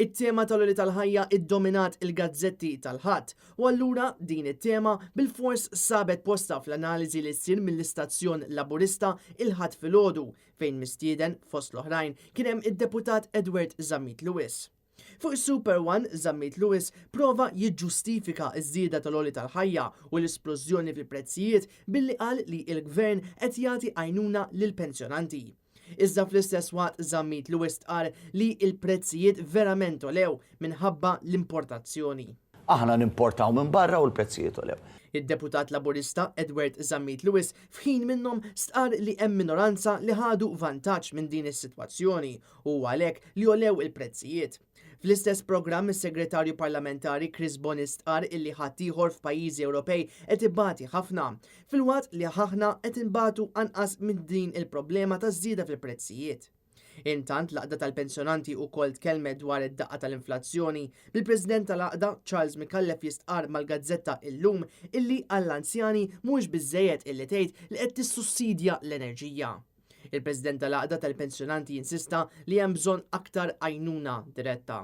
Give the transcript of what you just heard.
It-tema tal-għoli tal-ħajja iddominat il-gazzetti tal-Ħadd u allura din it-tema bilfors sabet postha fl-analiżi li ssir mill-istazzjon Laburista il-Ħadd filgħodu fejn mistieden fost l-oħrajn kien hemm id-Deputat Edward Zammit Lewis. Fuq Super One, Zammit Lewis prova jiġġustifika ż-żieda tal-għoli tal-ħajja u l-isplużjoni fil-prezzijiet billi qal li l-Gvern qed jagħti għajnuna lill-pensjonanti. Iżda fl-istess waqt Zammit Lewis stqarr li l-prezzijiet verament għolew minħabba l-importazzjoni. Aħna nimportaw minn barra u l-prezzijiet għolew. Id-Deputat Laburista Edward Zammit Lewis f'ħin minnhom stqarr li hemm minoranza li ħadu vantaġġ minn din is-sitwazzjoni u għalhekk li għolew il-prezzijiet. Fl-istess programm is-Segretarju Parlamentari Chris Bonett stqarr illi ħaddieħor f'pajjiżi Ewropej qed ibati ħafna, filwaqt li aħna qed inbatu anqas minn din il-problema ta' żieda fil-prezzijiet. Intant l-Għaqda tal-Pensjonanti wkoll tkellmet dwar id-daqqa tal-inflazzjoni, bil-President tal-Għaqda Charles Micallef jistqarr mal-gazzetta Illum illi għall-anzjani mhuwiex biżżejjed illi tgħid li qed tissussidja l-enerġija. Il-President tal-Għaqda tal-Pensjonanti jinsista li hemm bżonn aktar għajnuna diretta.